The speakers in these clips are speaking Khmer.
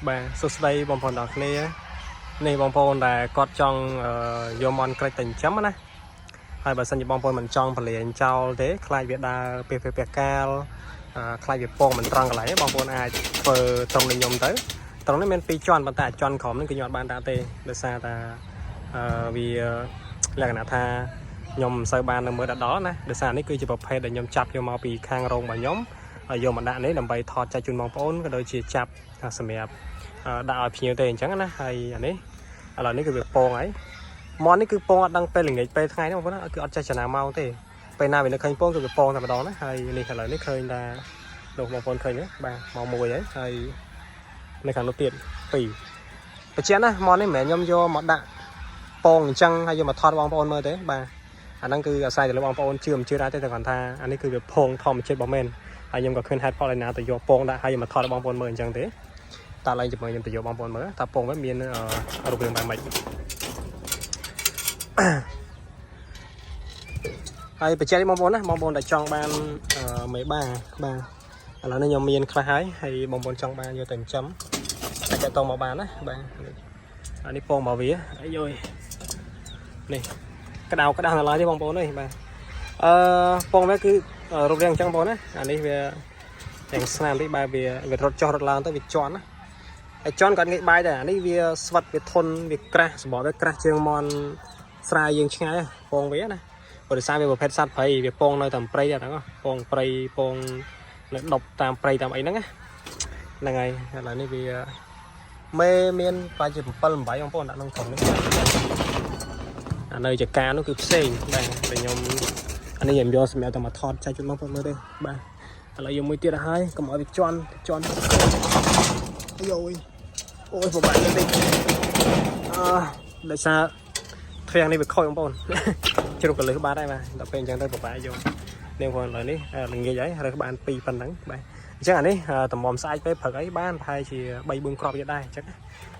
បាទសួស្តីបងប្អូនទាំងអស់គ្នានេះបងប្អូនដែលគាត់ចង់យកមន់ក្រិចទៅចិញ្ចឹមណាហើយបើសិនជាបងប្អូនមិនចង់ពលាញចោលទេខ្លាចវាដើរពេលពេលពេលកាលខ្លាចវាពងមិនត្រង់កន្លែងបងប្អូនអាចធ្វើត្រង់នេះខ្ញុំទៅត្រង់នេះមានពីរជាន់ប៉ុន្តែជាន់ក្រោមនេះគឺខ្ញុំអត់បានដាក់ទេដោយសារតែវាលក្ខណៈថាខ្ញុំមិនសូវបាននៅមើលដល់ណាដោយសារនេះគឺជាប្រភេទដែលខ្ញុំចាប់យកមកពីខាងរោងរបស់ខ្ញុំហើយយកមកដាក់នេះដើម្បីថតចែកជូនបងប្អូនក៏ដូចជាចាប់សម្រាប់ ដាក់ឲ្យភ្ញៀវទេអញ្ចឹងណាហើយអានេះឥឡូវនេះគឺវាពងហើយមន់នេះគឺពងអត់ដឹងពេលល្ងាចពេលថ្ងៃទេបងប្អូនណាគឺអត់ចេះចំណាំម៉ោងទេពេលណាវានៅឃើញពងគឺវាពងតែម្ដងណាហើយនេះឥឡូវនេះឃើញថាលោកបងប្អូនឃើញទេបាទមកមួយហើយហើយនៅខាងនោះទៀតពីរបញ្ជាក់ណាមន់នេះមិនមែនខ្ញុំយកមកដាក់ពងអញ្ចឹងហើយយកមកថតបងប្អូនមើលទេបាទអាហ្នឹងគឺអាស្រ័យទៅលើបងប្អូនជឿមិនជឿដែរទេតែគាត់ថាអានេះគឺវាពងធម្មជាតិរបស់មែនហើយខ្ញុំក៏ឃើញហេតុផលឯណាទៅយកពងដាក់ហើយយកមកថតឲ្យបងប្អូនមើលអញ្ចឹងទេ តើឡើងជាមួយខ្ញុំទៅយកបងប្អូនមើលតើពងវាមានរូបរាងបែបម៉េចហើយបញ្ជាក់បងប្អូនណាបងប្អូនដែលចង់បានមេបាបាទឥឡូវនេះខ្ញុំមានខ្លះហើយហើយបងប្អូនចង់បានយកទៅចិញ្ចឹមអាចតាក់ទងមកបានណាបាទអានេះពងមកវាអាយយនេះក្តៅក្តៅនៅឡើយទេបងប្អូនអើយបាទអឺពងវាគឺរូបរាងអញ្ចឹងបងប្អូនណាអានេះវាទាំងស្នាមនេះបែបវាវារត់ចុះរត់ឡើងទៅវាជន់ណា ហើយជន់គាត់ងាយបាយដែរអានេះវាស្វិតវាធន់វាក្រាស់សម្បកវាក្រាស់ជាងមន់ស្រាយយើងឆ្ងាយពងវាណាព្រោះដោយសារវាប្រភេទសត្វព្រៃវាពងនៅតាមព្រៃដែរហ្នឹងពងព្រៃពងនៅដប់តាមព្រៃតាមអីហ្នឹងណាហ្នឹងហើយឥឡូវនេះវាមេមានប្រហែលជា7 8បងប្អូនដាក់ក្នុងក្រុមនេះអានៅចការនោះគឺផ្សេងបាទតែខ្ញុំអានេះខ្ញុំយកសម្រាប់តែមកថតចែកជូនបងប្អូនមើលទេបាទឥឡូវយកមួយទៀតទៅហើយកុំឲ្យវាជន់ជន់អាយយ អូយពិបាកបន្តិចអឺដោយសារទ្វាំងនេះវាខូចបងប្អូន ជ្រុះកលឹះបាត់ហើយបាទដល់ពេលអញ្ចឹងទៅពិបាកយកនេះបងប្អូនឥឡូវនេះល្ងាចហើយរើសបាន2ប៉ុណ្ណឹងបាទអញ្ចឹងអានេះតម្រាំស្អែកពេលព្រឹកអីបានប្រហែលជា3 4គ្រាប់ទៀតដែរអញ្ចឹង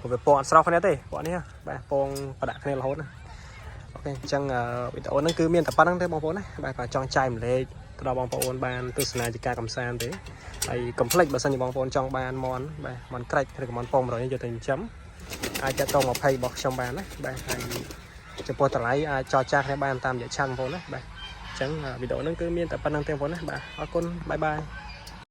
ព្រោះវាពណ៌អត់ស្រស់គ្នាទេពណ៌នេះបាទពងប្រដាក់គ្នារហូតណាOK អញ្ចឹងវីដេអូហ្នឹងគឺមានតែប៉ុណ្្នឹងទេបងប្អូនណាបាទក៏ចង់ចែកម្លែកទៅដល់បងប្អូនបានទស្សនាជាការកំសាន្តទេ ហើយកុំភ្លេចបើសិនជាបងប្អូនចង់បានមន់បាទមន់ក្រិចឬក៏មន់ពង100នេះយកទៅចិញ្ចឹមអាចតាក់ទង20របស់ខ្ញុំបានណាបាទហើយចំពោះតម្លៃអាចចរចាគ្នាបានតាមរយៈ chat បងប្អូនណាបាទអញ្ចឹងវីដេអូហ្នឹងគឺមានតែប៉ុណ្្នឹងទេបងប្អូនណាបាទអរគុណ bye bye.